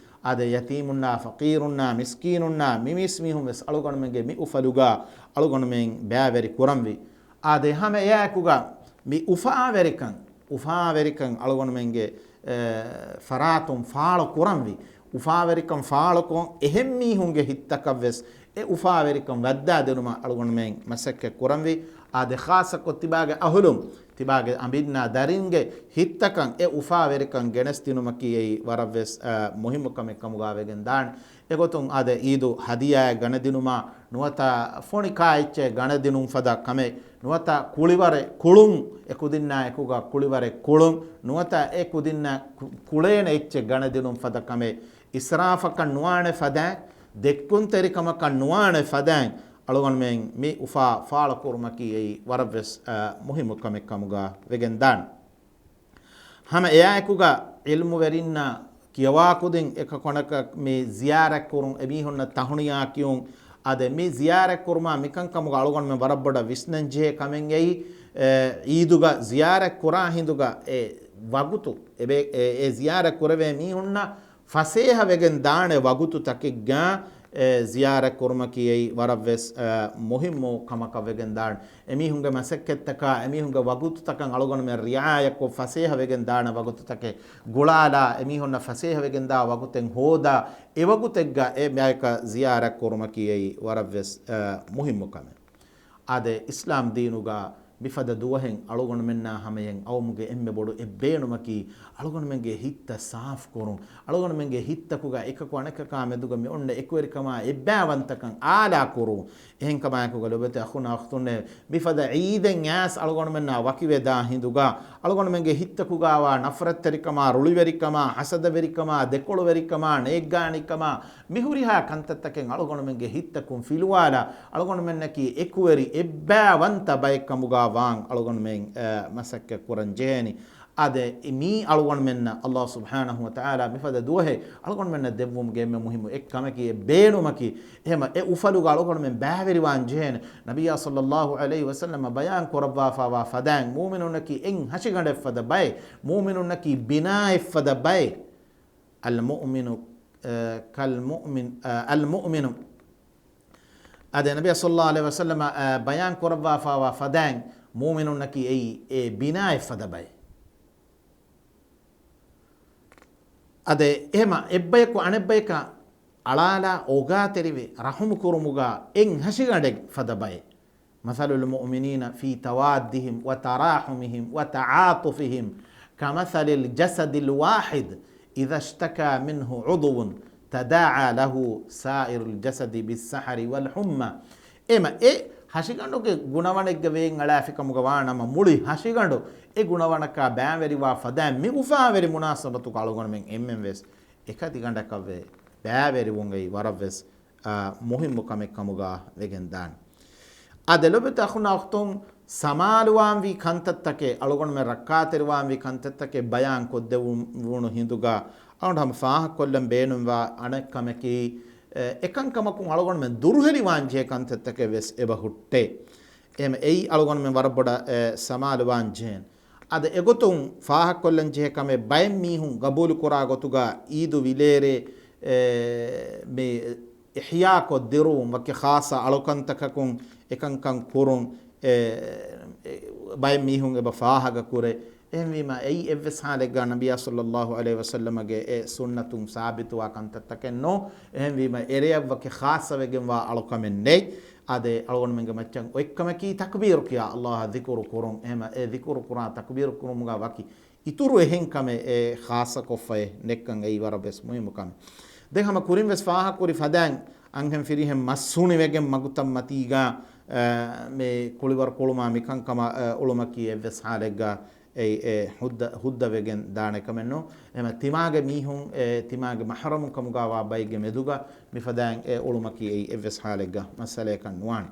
އާދެ، ޔަތީމުންނާ ފަޤީރުންނާ މިސްކީނުންނާ މި މީސްމީހުން ވެސް އަޅުގަނޑުމެންގެ މި އުފަލުގަ އަޅުގަނޑުމެން ބައިވެރި ކުރަންވީ. އާދެ، ހަމަ އެއާއެކުގަ މި އުފާވެރިކަން، އުފާވެރިކަން އަޅުގަނޑުމެންގެ، އެ، ފަރާތުން ފާޅު ކުރަންވީ. އުފާވެރިކަން ފާޅުކޮށް އެހެން މީހުންގެ ހިތްތަކަށް ވެސް އެ އުފާވެރިކަން ވައްދާދިނުމަށް އަޅުގަނޑުމެން މަސައްކަތް ކުރަންވީ. އާދެ، ޚާއްޞަކޮށް ތިބާގެ އަހުލުން، ތިބާގެ އަނބިންނާ ދަރިންގެ ހިތްތަކަށް އެ އުފާވެރިކަން ގެނެސްދިނުމަކީ އެއީ ވަރަށްވެސް، އަ، މުހިއްމު ކަމެއް ކަމުގަވެގެން ދާނެ. އެގޮތުން އާދެ، އީދު ހަދިޔާއެއް ގަނެދިނުމާ، ނުވަތަ ފޮނި ކާއެއްޗެއް ގަނެދިނުން ފަދަ ކަމެއް، ނުވަތަ ކުޅިވަރެއް ކުޅުން، އެކުދިންނާ އެކުގަ ކުޅިވަރެއް ކުޅުން، ނުވަތަ އެ ކުދިންނަށް ކު-، ކުޅޭނެ އެއްޗެއް ގަނެދިނުން ފަދަ ކަމެއް، އިސްރާފަކަށް ނުވާނެ ފަދައިން، ދެއްކުންތެރިކަމަކަށް ނުވާނެ ފަދައިން، އަޅުގަނޑުމެން މި އުފާ ފާޅުކުރުމަކީ އެއީ ވަރަށްވެސް، އަ، މުހިއްމު ކަމެއް ކަމުގަ ވެގެން ދާނެ. ހަމަ އެއާއެކުގަ ޢިލްމުވެރިންނަށް ކިޔަވާކުދިން އެކަކު ކޮނަކަށް މި ޒިޔާރަތްކުރުން، އެމީހުންނަށް ތަހުނިޔާ ކިޔުން، އާދެ، މި ޒިޔާރަތްކުރުމާ މިކަންކަމުގަ އަޅުގަނޑުމެން ވަރަށް ބޮޑަށް ވިސްނަންޖެހޭ ކަމެއް އެއީ، އެ، ޢީދުގަ ޒިޔާރަތްކުރާ ހިނދުގަ އެ ވަގުތު، އެ ބޭ-، އެ، އެ ޒިޔާރަތް ކުރެވޭ މީހުންނަށް ފަސޭހަވެގެން ދާނެ ވަގުތުތަކެއްގަ، އެ، ޒިޔާރަތް ކުރުމަކީ އެއީ ވަރަށްވެސް، އެ، މުހިއްމު ކަމަކަށް ވެގެން ދާނެ. އެމީހުންގެ މަސައްކަތްތަކާ، އެމީހުންގެ ވަގުތުތަކަށް އަޅުގަނޑުމެން ރިޢާޔަތްކޮށް ފަސޭހަވެގެން ދާނެ ވަގުތުތަކެއް ގުޅާލާ، އެމީހުންނަށް ފަސޭހަވެގެން ދާ ވަގުތެއް ހޯދާ، އެ ވަގުތެއްގަ އެ ބަޔަކަށް ޒިޔާރަތް ކުރުމަކީ އެއީ ވަރަށްވެސް، އެ، މުހިއްމު ކަމެއް. އާދެ، އިސްލާމް ދީނުގަ މިފަދަ ދުވަހެއް އަޅުގަނޑުމެންނާ ހަމަޔަށް އައުމުގެ އެންމެ ބޮޑު އެއްބޭނުމަކީ، އަޅުގަނޑުމެންގެ ހިތްތައް ސާފުކުރުން، އަޅުގަނޑުމެންގެ ހިތްތަކުގަ އެކަކު އަނެކަކާ މެދުގަ މި އޮންނަ އެކުވެރިކަމާ އެއްބައިވަންތަކަން އާލާކުރުން. އެހެންކަމާއެކުގަ ލޮބުވެތި އަޚުންނާ އުޚްތުންނޭ، މިފަދަ ޢީދެއް އައިސް އަޅުގަނޑުމެންނާ ވަކިވެދާ ހިނދުގަ، އަޅުގަނޑުމެންގެ ހިތްތަކުގައިވާ ނަފްރަތްތެރިކަމާ، ރުޅިވެރިކަމާ، ހަސަދަވެރިކަމާ، ދެކޮޅުވެރިކަމާ، ނޭއްގާނީކަމާ، މި ހުރިހާ ކަންތައްތަކެއް އަޅުގަނޑުމެންގެ ހިތްތަކުން ފިލުވާލާ، އަޅުގަނޑުމެންނަކީ އެކުވެރި އެއްބައިވަންތަ ބައެއް ކަމުގަ ވާން އަޅުގަނޑުމެން، އެ، މަސައްކަތް ކުރަން ޖެހޭނީ. އާދެ، މީ އަޅުގަނޑުމެންނަށް އަލްލާހު ސުބްޙާނަހު ވަ ތަޢާލާ މިފަދަ ދުވަހެއް އަޅުގަނޑުމެންނަށް ދެއްވުމުގެ އެންމެ މުހިއްމު އެއް ކަމަކީ، އެއް ބޭނުމަކީ، އެހެމަ އެ އުފަލުގަ އަޅުގަނޑުމެން ބައިވެރިވާން ޖެހޭނެ. ނަބިއްޔާ ޞައްލައްލާހު ޢަލައިހި ވަސައްލަމަ ބަޔާން ކުރައްވާފައިވާ ފަދައިން، މުއުމިނުންނަކީ އެއް ހަށިގަނޑެއް ފަދަ ᱵައެއް، މުއުމިނުންނަކީ ބިނާއެއް ފަދަ ބައެއް. އަލްމުއުމިނު، އަ، ކަލްމުއުމިން، އަ، އަލްމުއުމިނު. އާދެ، ނަބިއްޔާ ޞައްލައްލާހު ޢަލައިހި ވަސައްލަމަ، އަ، ބަޔާން ކުރައްވާފައިވާ ފަދައިން، މުއުމިނުންނަކީ އެއީ އެ ބިނާއެއް ފަދަ ބައެއް. އާދެ، އެހެމަ އެއްބަޔަކު އަނެއްބަޔަކަށް އަޅާލާ އޯގާތެރިވެ ރަޙުމު ކުރުމުގަ އެއް ހަށިގަނޑެއް ފަދަ ބައެއް. مثل المؤمنين في توادهم وتراحمهم وتعاطفهم كمثل الجسد الواحد إذا اشتكى منه عضو تداعى له سائر الجسد بالسهر والحمى. އެމަ އެ ހަށިގަނޑުގެ ގުނަވަނެއްގެ ވޭން އަޅާފިކަމުގަ ވާނަމަ، މުޅި ހަށިގަނޑު އެ ގުނަވަނަކާ ބައިވެރިވާ ފަދައިން މި އުފާވެރި މުނާސަބަތުގަ އަޅުގަނޑުމެން އެންމެން ވެސް އެކަތިގަނޑަކަށްވެ ބައިވެރިވުން އެއީ ވަރަށް ވެސް، އާ، މުހިއްމު ކަމެއް ކަމުގަ ވެގެން ދާނެ. އާދެ، ލޮބުވެތި އަޚުންނާ އުޚްތުން، ސަމާލުވާންވީ ކަންތައްތަކެއް، އަޅުގަނޑުމެން ރައްކާތެރިވާންވީ ކަންތައްތަކެއް ބަޔާން ކޮށްދެވުނު ހިނދުގަ، އަޅުގަނޑު ހަމަ ފާހަގަކޮށްލަން ބޭނުންވާ އަނެއް ކަމަކީ، އެ، އެކަންކަމަކުން އަޅުގަނޑުމެން ދުރުހެލިވާން ޖެހޭ ކަންތައްތަކެއް ވެސް އެބަ ހުއްޓޭ. އެހެން އެއީ އަޅުގަނޑުމެން ވަރަށް ބޮޑަށް، އެ، ސަމާލުވާން ޖެހޭނެ. އަދި އެގޮތުން ފާހަގަކޮށްލަން ޖެހޭ ކަމެއް، ބައެއް މީހުން ގަބޫލުކުރާ ގޮތުގަ އީދު ވިލޭރޭ، އެ، މި އިޙްޔާކޮށް ދިރުވުން، ވަކި ޚާއްޞަ އަޅުކަންތަކަކުން އެކަންކަން ކުރުން، އެ، އެ، ބައެއް މީހުން އެބަ ފާހަގަ ކުރޭ. އެހެންވީމަ، އެއީ އެއްވެސް ޙާލެއްގަ ނަބިއްޔާ ޞައްލައްލާހު ޢަލައިހި ވަސައްލަމަގެ އެ ސުންނަތުން ސާބިތުވާ ކަންތައްތަކެއް ނޫން. އެހެންވީމަ، އެރެއަށް ވަކި ޚާއްޞަވެގެންވާ އަޅުކަމެއް ނެތް. އާދެ، އަޅުގަނޑުމެންގެ މައްޗަށް އޮތްކަމަކީ ތަކްބީރު ކިޔާ ﷲ އަށް ޛިކުރު ކުރުން. އެހެމަ އެ ޛިކުރު ކުރާ، ތަކްބީރު ކުރުމުގަ ވަކި އިތުރު އެހެން ކަމެއް އެ ޚާއްޞަކޮށްފައެއް ނެތްކަން އެއީ ވަރަށް ވެސް މުހިއްމު ކަމެއް. ދެން ހަމަ ކުރިން ވެސް ފާހަގަކުރި ފަދައިން އަންހެން ފިރިހެން މަސް ހުނިވެގެން މަގުތައް މަތީގަ، އަ، މި ކުޅިވަރު ކުޅުމާ މިކަންކަމަށް، އަ، އުޅުމަކީ އެއްވެސް ޙާލެއްގަ އެއީ އެ ހުއްދަ، ހުއްދަވެގެން ދާނެ ކަމެއް ނޫން. އެހެމަ ތިމާގެ މީހުން، އެ، ތިމާގެ މަޙްރަމު ކަމުގަވާ ބައެއްގެ މެދުގަ މިފަދައިން އެ އުޅުމަކީ އެއީ އެއްވެސް ޙާލެއްގަ މައްސަލައެއްކަން ނުވާނެ.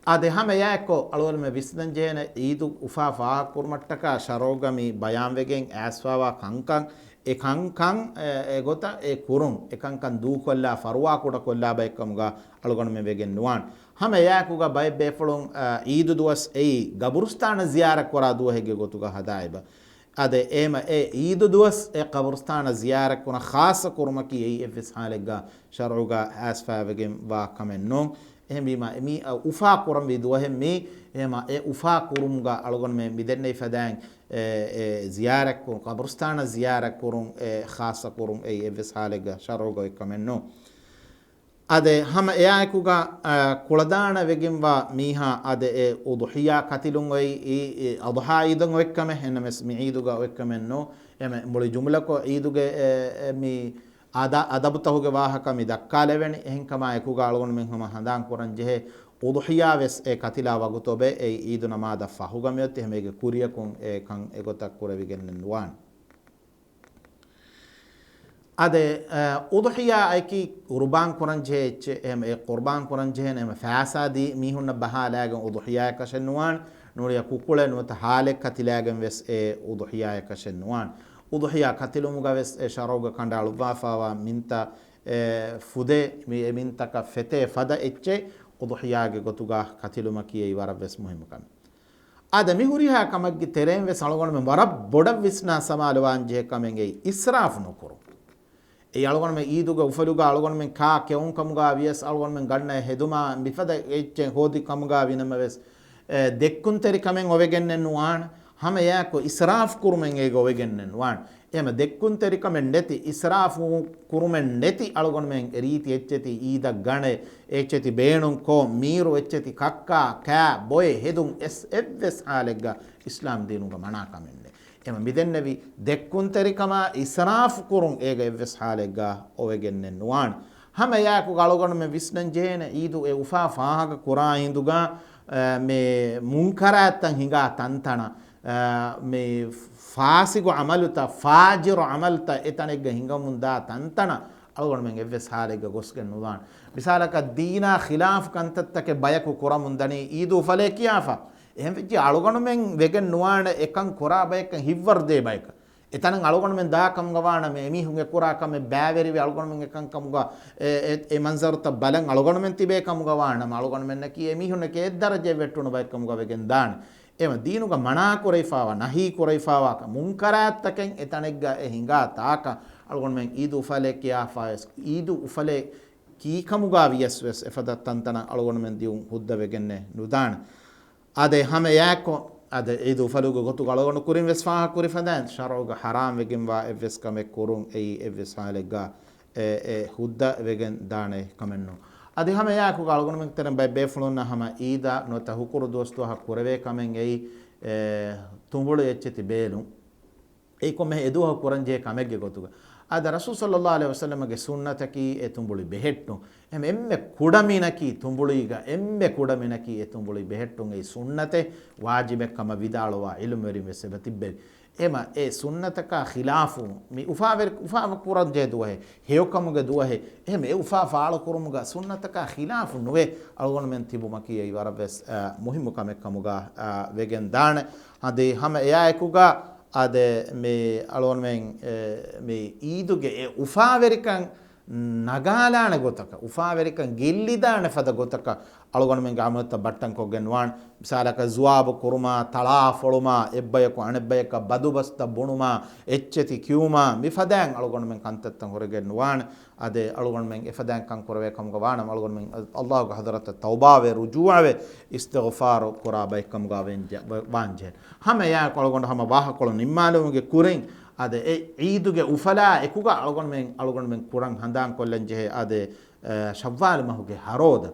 އާދެ، ހަމަ އެއާއެއްކޮށް އަޅުގަނޑުމެން ވިސްނަން ޖެހޭނެ އީދު އުފާ ފާހަގަކުރުމަށްޓަކާ ޝަރުޢުގަ މި ބަޔާންވެގެން އައިސްފައިވާ ކަންކަން، އެ ކަންކަން، އެ، އެގޮތަށް އެ ކުރުން، އެކަންކަން ދޫކޮށްލާ، ފަރުވާކުޑަކޮށްލާ ބައެއްކަމުގަ އަޅުގަނޑުމެން ވެގެން ނުވާނެ. ހަމަ އެއާއެކުގަ ބައެއް ބޭފުޅުން، އަ، އީދު ދުވަސް އެއީ ގަބުރުސްތާނަށް ޒިޔާރަތްކުރާ ދުވަހެއްގެ ގޮތުގަ ހަދާ އެބަ. އާދެ، އެހެމަ އެ އީދު ދުވަސް އެ ގަބުރުސްތާނަށް ޒިޔާރަތްކުރަން ޚާއްޞަކުރުމަކީ އެއީ އެއްވެސް ޙާލެއްގަ ޝަރުޢުގަ އައިސްފައިވެގެންވާ ކަމެއް ނޫން. އެހެންވީމަ، އެ މީ އުފާ ކުރަންވީ ދުވަހެއް މީ. އެހެމަ އެ އުފާ ކުރުމުގަ އަޅުގަނޑުމެން މިދެންނެވި ފަދައިން އެ، އެ ޒިޔާރަތްކުރުން، ގަބުރުސްތާނަށް ޒިޔާރަތްކުރުން އެ ޚާއްޞަކުރުން އެއީ އެއްވެސް ޙާލެއްގަ ޝަރުޢުގަ އޮތް ކަމެއް ނޫން. އާދެ، ހަމަ އެއާއެކުގަ، އަ، ކުޅަދާނަވެގެންވާ މީހާ އާދެ، އެ އުޟުޙިޔާ ކަތިލުން އޮތް އީ، އެ އަޟްޙާ ޢީދަށް އޮތްކަމެއް، އެންނަމެސް މި ޢީދުގަ އޮތްކަމެއް ނޫން. އެމެ މުޅި ޖުމްލަކޮށް ޢީދުގެ އެ، އެ މި އަދަ، އަދަބުތަހުގެ ވާހަކަ މި ދައްކާލެވެނީ. އެހެންކަމާ އެކުގަ އަޅުގަނޑުމެން ހަމަ ހަނދާން ކުރަން ޖެހޭ، އުޟުޙިޔާ ވެސް އެ ކަތިލާ ވަގުތު އޮބެ އެ ޢީދު ނަމާދަށް ފަހުގަ މިއޮތީ. އެހެމަ އޭގެ ކުރިޔަކުން އެ ކަން އެގޮތަށް ކުރެވިގެންނެއް ނުވާނެ. އާދެ، އަ، އުޟުޙިޔާއަކީ ޤުރުބާން ކުރަން ޖެހޭ އެއްޗެއް. އެހެމަ އެ ޤުރުބާން ކުރަން ޖެހޭނެ އެހެމަ ފައިސާ ދީ މީހުންނަށް ބަހާލާގެން އުޟުޙިޔާއަކަށެއް ނުވާނެ. ނޫނީ ކުކުޅެއް ނުވަތަ ހާލެއް ކަތިލާގެން ވެސް އެ އުޟުޙިޔާއަކަށެއް ނުވާނެ. އުޟުޙިޔާ ކަތިލުމުގަ ވެސް އެ ޝަރުޢުގަ ކަނޑައަޅުއްވާފައިވާ މިންތައް، އެ، ފުދޭ، މި އެ މިންތަކަށް ފެތޭ ފަދަ އެއްޗެއް އުޟުޙިޔާގެ ގޮތުގަ ކަތިލުމަކީ އެއީ ވަރަށް ވެސް މުހިއްމު ކަމެއް. އާދެ، މި ހުރިހާ ކަމެއްގެ ތެރެއިން ވެސް އަޅުގަނޑުމެން ވަރަށް ބޮޑަށް ވިސްނާ ސަމާލުވާން ޖެހޭ ކަމެއް އެއީ އިސްރާފު ނުކުރުން. އެއީ އަޅުގަނޑުމެން ޢީދުގެ އުފަލުގަ އަޅުގަނޑުމެން ކާ ކެއުން ކަމުގަ ވިޔަސް އަޅުގަނޑުމެން ގަންނަ ހެދުމާ މިފަދަ އެއްޗެއް ހޯދި ކަމުގަ ވީނަމަވެސް، އެ، ދެއްކުންތެރިކަމެއް އޮވެގެންނެއް ނުވާނެ. ހަމަ އެއާއެކު އިސްރާފު ކުރުމެއް އޭގަ އޮވެގެންނެއް ނުވާނެ. އެހެމަ ދެއްކުންތެރިކަމެއް ނެތި، އިސްރާފު ކުރުމެއް ނެތި އަޅުގަނޑުމެން ރީތި އެއްޗެތި އީދަށް ގަނެ، އެއްޗެތި ބޭނުންކޮށް، މީރު އެއްޗެތި ކައްކާ، ކާ، ބޮއެ، ހެދުން އެސް އެއްވެސް ހާލެއްގަ އިސްލާމް ދީނުގަ މަނާ ކަމެއް ނެތް. އެހެމަ މިދެންނެވި ދެއްކުންތެރިކަމާ އިސްރާފު ކުރުން އޭގަ އެއްވެސް ހާލެއްގަ އޮވެގެންނެއް ނުވާނެ. ހަމަ އެއާއެކު އަޅުގަނޑުމެން ވިސްނަން ޖެހޭނެ އީދު އެ އުފާ ފާހަގަ ކުރާ ހިނދުގަ، އަ، މި މުންކަރާތްތައް ހިނގާ ތަންތަނަށް، އަ، މި ފާސިގު ޢަމަލުތައް، ފާޖިރު ޢަމަލުތައް އެތަނެއްގަ ހިނގަމުންދާ ތަންތަނަށް އަޅުގަނޑުމެން އެއްވެސް ހާލެއްގަ ގޮސްގެން ނުދާނެ. މިސާލަކަށް ދީނާ ޚިލާފު ކަންތައްތަކެއް ބަޔަކު ކުރަމުން ދަނީ އީދު އުފަލޭ ކިޔާފަ. އެހެން ވެއްޖެ އަޅުގަނޑުމެން ވެގެން ނުވާނެ އެކަން ކުރާ ބަޔަކަށް ހިތްވަރުދޭ ބަޔަކަށް. އެތަނަށް އަޅުގަނޑުމެން ދާ ކަމުގަ ވާނަމަ، އެމީހުން އެ ކުރާ ކަމެއް ބައިވެރިވެ އަޅުގަނޑުމެން އެކަން ކަމުގަ އެ، އެ، އެ މަންޒަރުތައް ބަލަން އަޅުގަނޑުމެން ތިބޭ ކަމުގަ ވާނަމަ، އަޅުގަނޑުމެންނަކީ އެމީހުންނަކީ އެއްދަރަޖައެއް ވެއްޓުނު ބައެއް ކަމުގަ ވެގެން ދާނެ. އެމަ ދީނުގަ މަނާ ކުރެވިފާވާ، ނަހީ ކުރެވިފާވާ މުންކަރާތްތަކެއް އެތަނެއްގަ އެ ހިނގާ ތާކަށް އަޅުގަނޑުމެން އީދު އުފަލޭ ކިޔާފާވެސް، އީދު އުފަލޭ ކީކަމުގަ ވިޔަސް ވެސް އެފަދަ ތަންތަނަށް އަޅުގަނޑުމެން ދިއުން ހުއްދަވެގެންނެއް ނުދާނެ. އާދެ، ހަމަ އެއާއެކު، އާދެ، އީދު އުފަލުގެ ގޮތުގަ އަޅުގަނޑު ކުރިން ވެސް ފާހަގަކުރި ފަދައިން، ޝަރުޢުގަ ޙަރާމް ވެގެންވާ އެއްވެސް ކަމެއް ކުރުން އެއީ އެއްވެސް ހާލެއްގަ އެ، އެ ހުއްދަ ވެގެން ދާނެ ކަމެއް ނޫން. އަދި ހަމަ އެއާއެކުގަ އަޅުގަނޑުމެން ތެރެން ބައެއް ބޭފުޅުންނަށް ހަމަ އީދާ ނުވަތަ ހުކުރު ދުވަސްދުވަހަށް ކުރެވޭ ކަމެއް އެއީ، އެ، ތުނބުޅި އެއްޗެތި ބޭލުން. އެއީ ކޮންމެހެން އެދުވަހު ކުރަންޖެހޭ ކަމެއްގެ ގޮތުގަ. އާދެ، ރަސޫލު ޞައްލައްލާހު ޢަލައިހި ވަސައްލަމަގެ ސުންނަތަކީ އެ ތުނބުޅި ބެހެއްޓުން. އެހެން އެންމެ ކުޑަމިނަކީ ތުނބުޅީގަ، އެންމެ ކުޑަމިނަކީ އެ ތުނބުޅި ބެހެއްޓުން. އެއީ ސުންނަތެއް، ވާޖިބެއް ކަމަށް ވިދާޅުވާ ޢިލްމުވެރިން ވެސް އެބަ ތިއްބެވި. އެމަ އެ ސުންނަތަކާ ޚިލާފު މި އުފާވެރި-، އުފާ ކުރަންޖެހޭ ދުވަހެއް، ހެޔޮކަމުގެ ދުވަހެއް، އެހެން އެ އުފާ ފާޅުކުރުމުގަ ސުންނަތަކާ ޚިލާފު ނުވެ އަޅުގަނޑުމެން ތިބުމަކީ އެއީ ވަރަށް ވެސް، އަ، މުހިއްމު ކަމެއް ކަމުގަ، އަ، ވެގެން ދާނެ. އަދި ހަމަ އެއާއެކުގަ އާދެ، މި އަޅުގަނޑުމެން، އެ، މި އީދުގެ އެ އުފާވެރިކަން ނަގާލާނެ ގޮތަކަށް، އުފާވެރިކަން ގެއްލިދާނެ ފަދަ ގޮތަކަށް އަޅުގަނޑުމެންގެ ޢަމަލުތައް ބައްޓަންކޮށްގެން ނުވާނެ. މިސާލަކަށް، ޒުވާބު ކުރުމާ، ތަޅާ ފޮޅުމާ، އެއްބަޔަކު އަނެއްބަޔަކަށް ބަދުބަސްތައް ބުނުމާ، އެއްޗެތި ކިޔުމާ، މި ފަދައިން އަޅުގަނޑުމެން ކަންތައްތައް ހުރެގެން ނުވާނެ. އާދެ، އަޅުގަނޑުމެން އެފަދައިން ކަން ކުރެވޭ ކަމުގަ ވާނަމަ، އަޅުގަނޑުމެން އަ-، ﷲގެ ޙަޟްރަތަށް ތައުބާވެ، ރުޖޫޢަވެ، އިސްތިޣްފާރު ކުރާ ބައެއް ކަމުގަ ވެންޖެ-، ވ-، ވާންޖެހޭ. ހަމަ އެއާއެކު އަޅުގަނޑު ހަމަ ވާހަކަކޮޅު ނިންމާލުމުގެ ކުރިން، އާދެ، އެ ޢީދުގެ އުފަލާ އެކުގަ އަޅުގަނޑުމެން، އަޅުގަނޑުމެން ކުރަން ހަނދާން ކޮށްލަން ޖެހޭ، އާދެ، އަ، ޝައްވާލު މަހުގެ ހަރޯދަ.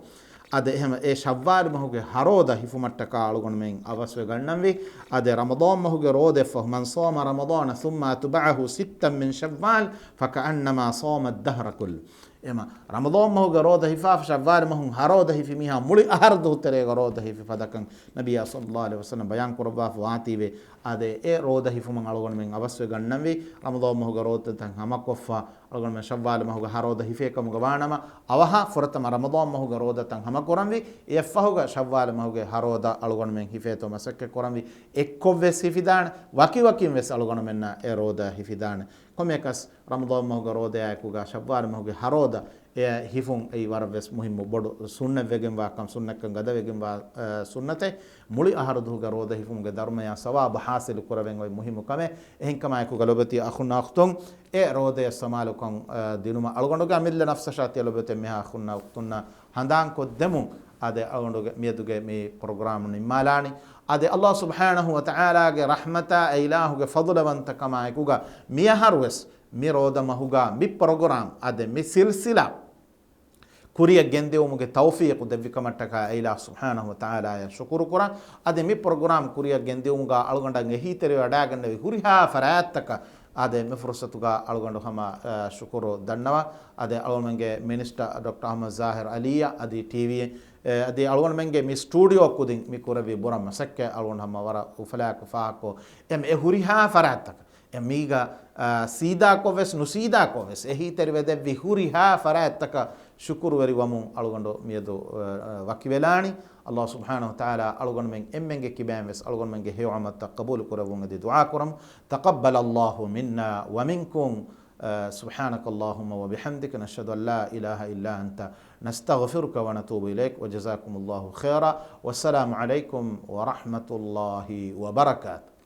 އާދެ، އެހެން އެ ޝައްވާލު މަހުގެ ހަރޯދަ ހިފުމަށްޓަކާ އަޅުގަނޑުމެން އަވަސްވެ ގަންނަންވީ. އާދެ، ރަމަޟާން މަހުގެ ރޯދައަށްފަހު، من صام رمضان ثم أتبعه ستا من شوال فكأنما صام الدهر كله. އެމަ، ރަމަޟާން މަހުގެ ރޯދަ ހިފާފަ ޝައްވާލު މަހުން ހަރޯދަ ހިފި މީހާ މުޅި އަހަރު ދުހު ތެރޭގަ ރޯދަ ހިފި ފަދަކަން ނަބިއްޔާ ޞައްލައްލާހު ޢަލައިހި ވަސައްލަމް ބަޔާން ކުރައްވާފަ ވާތީވެ. އާދެ، އެ ރޯދަ ހިފުމަށް އަޅުގަނޑުމެން އަވަސްވެ ގަންނަންވީ. ރަމަޟާން މަހުގެ ރޯދަތައް ހަމަކޮށްފަ އަޅުގަނޑުމެން ޝައްވާލު މަހުގެ ހަރޯދަ ހިފޭ ކަމުގަ ވާނަމަ، އަވަހަށް ފުރަތަމަ ރަމަޟާން މަހުގެ ރޯދަތައް ހަމަކުރަންވީ. އެއަށްފަހުގަ ޝައްވާލު މަހުގެ ހަރޯދަ އަޅުގަނޑުމެން ހިފޭތޯ މަސައްކަތް ކުރަންވީ. އެއްކޮށްވެސް ހިފިދާނެ، ވަކިވަކިންވެސް އަޅުގަނޑުމެންނަށް އެ ރޯދަ ހިފިދާނެ. ކޮންމެއަކަސް، ރަމަޟާން މަހުގެ ރޯދައާއެކުގަ ޝައްވާލު މަހުގެ ހަރޯދަ އެ ހިފުން އެއީ ވަރަށް ވެސް މުހިއްމު ބޮޑު ސުންނަތްވެގެންވާ ކަން، ސުންނަތްކަން ގަދަވެގެންވާ، އަ، ސުންނަތެއް. މުޅި އަހަރު ދުހުގެ ރޯދަ ހިފުމުގެ ދަރުމަޔާ ސަވާބު ހާސިލު ކުރެވެން އޮތް މުހިއްމު ކަމެއް. އެހެންކަމާއެކުގަ ލޮބެތި އަޚުންނާ އުޚްތުން، އެ ރޯދަޔަށް ސަމާލުކަން، އަ، ދިނުމަށް އަޅުގަނޑުގެ އަމިއްލަ ނަފްސަށާ ތިޔަ ލޮބުވެތި އެންމެހާ އަޚުންނާ އުޚްތުންނަށް ހަނދާންކޮށްދެމުން، އާދެ، އަޅުގަނޑުގެ މިއަދުގެ މި ޕްރޮގްރާމް ނިންމާލާނީ. އާދެ، ﷲ ސުބްޙާނަހޫ ވަތަޢާލާގެ ރަޙްމަތާ އެ އިލާހުގެ ފަޟުލަވަންތަކަމާއެކުގަ މިއަހަރުވެސް މި ރޯދަ މަހުގަ މި ޕްރޮގްރާމް، އާދެ، މި ސިލްސިލާ ކުރިއަށް ގެންދިއުމުގެ ތައުފީޤު ދެއްވި ކަމަށްޓަކާ އެ އިލާހު ސުބްޙާނަހޫ ވަތަޢާލާޔަށް ޝުކުރު ކުރަން. އަދި މި ޕްރޮގްރާމް ކުރިއަށް ގެންދިއުމުގަ އަޅުގަނޑަށް އެހީތެރިވެ ވަޑައިގަންނެވި ހުރިހާ ފަރާތްތަކަށް އާދެ، މި ފުރުޞަތުގަ އަޅުގަނޑު ހަމަ، އަ، ޝުކުރު ދަންނަވަން. އާދެ، އަޅުގަނޑުމެންގެ މިނިސްޓަރ ޑޮކްޓަރ އަޙްމަދު ޒާހިރު ޢަލީއަށް އަދި ޓީވީ، އެ، އަދި އަޅުގަނޑުމެންގެ މި ސްޓޫޑިއޯ ކުދިން މި ކުރެއްވި ބުރަ މަސައްކަތް އަޅުގަނޑު ހަމަ ވަރަށް އުފަލާއެކު ފާހަގަކޮށް، އެ މި ހުރިހާ ފަރާތްތަކަށް އެ މީގަ، އާ، ސީދާކޮށްވެސް ނުސީދާކޮށްވެސް އެހީތެރިވެދެއްވި ހުރިހާ ފަރާތްތަކަށް ޝުކުރުވެރިވަމުން އަޅުގަނޑު މިއަދު، އަ، އަ، ވަކިވެލާނީ. ﷲ ސުބްޙާނަހޫ ވަތަޢާލާ އަޅުގަނޑުމެން އެންމެންގެ ކިބައިން ވެސް އަޅުގަނޑުމެންގެ ހެޔޮ ޢަމަލުތައް ޤަބޫލު ކުރެއްވުން އެދި ދުޢާ ކުރަމު. تقبل الله منا ومنكم. سبحانك اللهم وبحمدك، نشهد أن لا إله إلا أنت، نستغفرك ونتوب إليك، وجزاكم الله خيرا، والسلام عليكم ورحمة الله وبركاته.